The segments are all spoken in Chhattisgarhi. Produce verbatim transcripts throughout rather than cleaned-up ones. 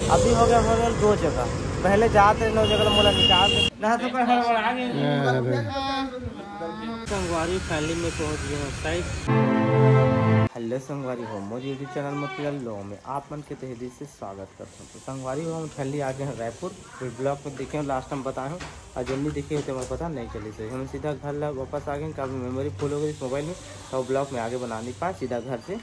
अभी हो गया viral दो जगह। पहले जात रहे नौ जगह, मोला निकाल दे। ना तो कर हड़बड़ा गए। संगवारी, finally में पहुंच गए हैं site। हेलो संगवारी हो, मोर YouTube चैनल मोतीलाल vlog में आप मन के तहे दिल से स्वागत करता हूँ। तो संगवारी हो, हम finally आ गए हैं रायपुर। कोई vlog में देखे हो, last time बताए हो, और जो नहीं देखे हो तो मैं पता नहीं चली। तो हम सीधा घर ला वापस आ गए, काफी memory full हो गई इस मोबाइल में, तो vlog में आगे बना नहीं पाए, सीधा घर से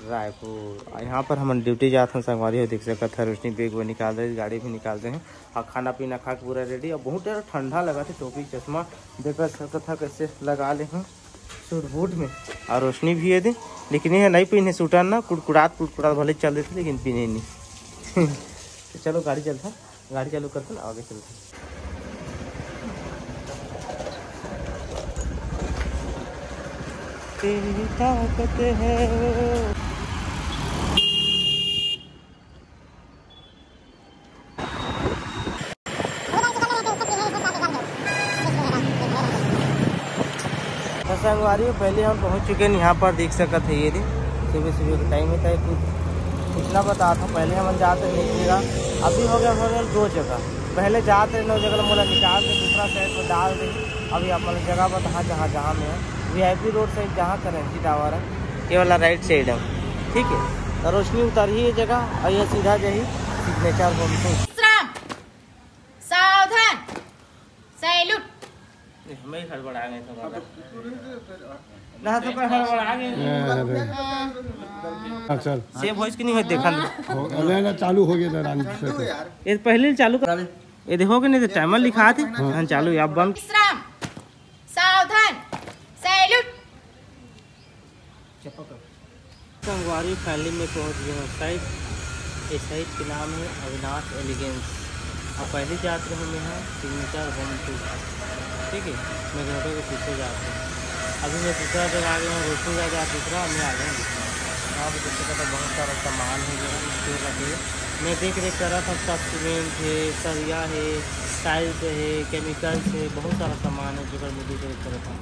रायपुर। और यहाँ पर हमन duty जात हन संगवारी हो, देख सकत हव रोशनी bag वो निकाल रही, गाड़ी भी निकाल रहे हैं, और खाना पीना खा के पूरा ready। और बहुत ज्यादा ठंडा लगा थे, टोपी चश्मा देख सकत हव कैसे लगा ले हैं सूट बूट में, और रोशनी भी है दे, लेकिन ये नहीं पहने सूटर ना, कुड़कुड़ात कुड़कुड़ात भले चल देते लेकिन पहने नहीं। तो चलो गाड़ी चलता, गाड़ी चालू करते ना, आगे चलते। तेरी ताकत है। तो संगवारी, पहले हम पहुंच चुके हैं यहाँ पर, देख सकत है ये दिन सुबह सुबह का टाइम है। कुछ कुछ ना बता था, पहले हम जाते नहीं जगह, अभी हो गया viral दो जगह। पहले जाते नौ जगह, मोला निकाल के दूसरा side में डाल दे। अभी आप मतलब जगह बता, जहाँ जहाँ में है, वीआईपी रोड साइड जहाँ करेंसी टावर है, ये वाला राइट साइड है, ठीक है। तो रोशनी उतर ही ये जगह और ये सीधा जाही सिग्नेचर होम से। विश्राम, सावधान, सैल्यूट। हमें हड़बड़ा गए थे। ना तो कर हड़बड़ा गए। हाँ, चल। सेव वॉइस की नहीं है, देखा नहीं। हो, अरे ना, चालू हो गया था रानी से तो। ये पहले चालू कर, ये देखो कि नहीं तो टाइमर लिखा थे। हाँ, चालू है, अब बंद। विश्राम, सावधान, सैल्यूट। संगवारी, finally में पहुंच गए हैं साइट। इस साइट के नाम है अविनाश एलिगेंस। और पहली जात रहे हम यहाँ सिग्नेचर होम टू, ठीक है, मैं घंटों के पीछे जाते हैं। अभी मैं दूसरा जगह आ गया हूँ, रोशनी का जहाँ दूसरा, मैं आ गया हूँ दूसरा। यहाँ पे देख सकते हैं बहुत सारा सामान है जो स्टोर रखे हैं। मैं देख रेख कर रहा था, उसका सीमेंट है, सरिया है, टाइल्स है, केमिकल्स है, बहुत सारा सामान है जो मैं देख रेख कर रहा था।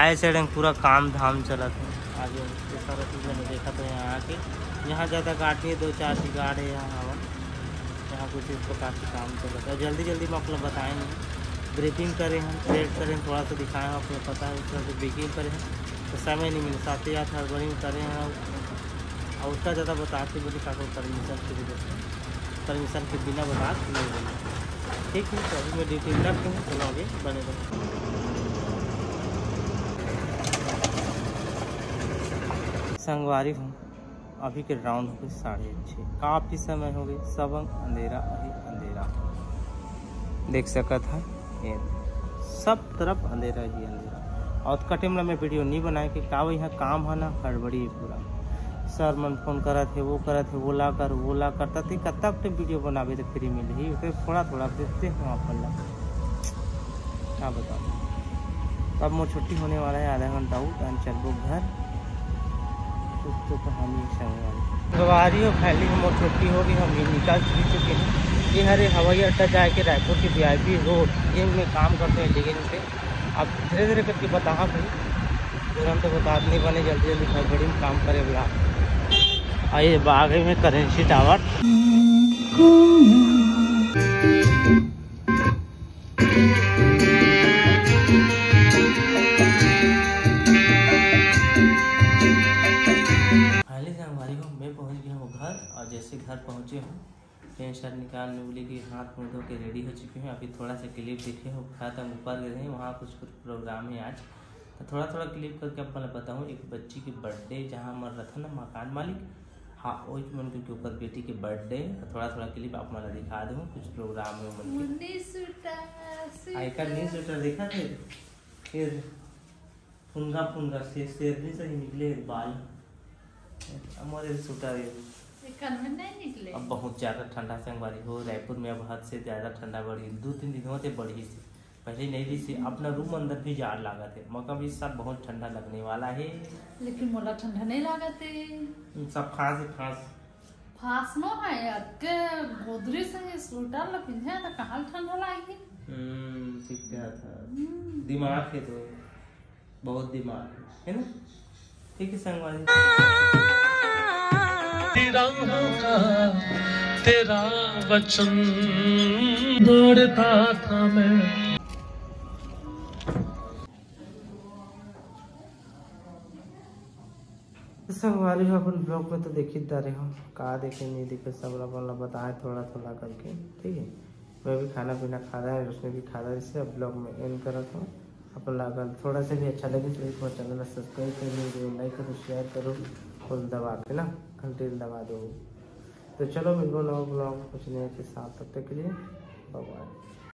आए साइड में पूरा काम धाम चलत है। आगे ये सारा चीज़ मैंने देखा था यहाँ आके। यहाँ ज़्यादा गार्ड नहीं है, दो चार ही गार्ड है यहाँ हवा। यहाँ कुछ इस प्रकार से काम चलत है। जल्दी जल्दी में आप लोग बताए नहीं, ब्रीफिंग करे हैं, ट्रेड करे हैं, थोड़ा सा दिखाए हैं, आप लोग पता है उस तरह से ब्रीफिंग करे हैं, तो समय नहीं मिले, साथ ही साथ हड़बड़ी में करे हैं। और उसका ज़्यादा बताते बोले का कोई परमिशन के लिए, परमिशन के बिना बता नहीं बोले। ठीक है, तो अभी मैं डिटेल रखते हैं, चलो आगे बने रहो। संगवारी हो, अभी के राउंड हो गए साढ़े छः, काफ़ी समय हो गए, सब अंग अंधेरा ही अंधेरा। देख सकत है ये सब तरफ अंधेरा ही अंधेरा। और कटे में मैं वीडियो नहीं बनाए कि का वही काम है ना, हड़बड़ी है पूरा। सर मन फोन करत है, वो करत है, वो ला कर, वो ला कर, तते कब तक वीडियो बनाबे तो फ्री मिलही, ओकरे थोड़ा थोड़ा देखते हैं अपन ला। क्या बताओ, अब मोर छुट्टी होने वाला है, आधा घंटा और हम चलबो घर। कुछ तो कहानी संगवारी। संगवारी हो, finally मोर छुट्टी हो गई, हम ये निकल भी चुके हैं। ये हरे हवाई अड्डा जाए के रायपुर के वीआईपी रोड, ये में काम करते हैं लेकिन पे। अब धीरे धीरे करके बताहा भाई, तुरंत तो बतात नहीं बने, जल्दी जल्दी हड़बड़ी में काम करे वाला। आइए बागे में करेंसी टावर। Finally संगवारी हो, मैं पहुंच गया हूँ घर, और जैसे घर पहुंचे हूँ, टेंशन निकाल ने बोले कि हाथ मुंह धो के रेडी हो चुके हैं। अभी थोड़ा सा क्लिप देखे हो, खा तक ऊपर गए हैं, वहाँ कुछ प्रोग्राम है आज, तो थोड़ा थोड़ा क्लिप करके आप मतलब बताऊँ। एक बच्ची की बर्थडे, जहाँ हमारा रहा था ना मकान मालिक, हाँ, वही मन के ऊपर बेटी के बर्थडे, तो थोड़ा थोड़ा क्लिप आप मतलब दिखा दूँ, कुछ प्रोग्राम है मन के। मुन्नी सूटर, आइकर नहीं सूटर। सूटर देखा थे, फिर फुनगा फुनगा से शेरनी से ही निकले बाल। हमारे सूटर ये। ये कान में नहीं निकले। अब बहुत ज्यादा ठंडा संगवारी हो, रायपुर में अब हद से ज्यादा ठंडा बढ़ी, दो तीन दिन होते बढ़ी से, पहले नहीं रही से। अपना रूम अंदर भी जाड़ लागत है, मौका भी सब बहुत ठंडा लगने वाला है। लेकिन मोला ठंडा नहीं लागत है। सब फांस ही फांस। फांस नो है, अतके गोदरी से ही सूटर ला पिंधे तो कहाँ ठंडा लागी? हम्म, ठीक कहा था। हम्म। दिमाग है तो बहुत दिमाग है, है ना? ठीक है संगवारी। तेरा वचन तोड़ता था मैं। संगवारी हो, अपन ब्लॉग में तो देखी डारे हो, का देखे नहीं देखे, सब ला अपन ला बताए थोड़ा थोड़ा करके, ठीक है। मैं भी खाना पीना खा रहा है, उसने भी खा रहा है, इसलिए अब ब्लॉग में एंड करत हूँ। अपन ला अगर थोड़ा सा भी अच्छा लगे तो एक बार चैनल ला सब्सक्राइब कर लो, वीडियो लाइक करो, शेयर करो और दबा के ना घंटी दबा दो। तो चलो मिलबो नवा ब्लॉग कुछ नए के साथ, तब तक के लिए बाय बाय।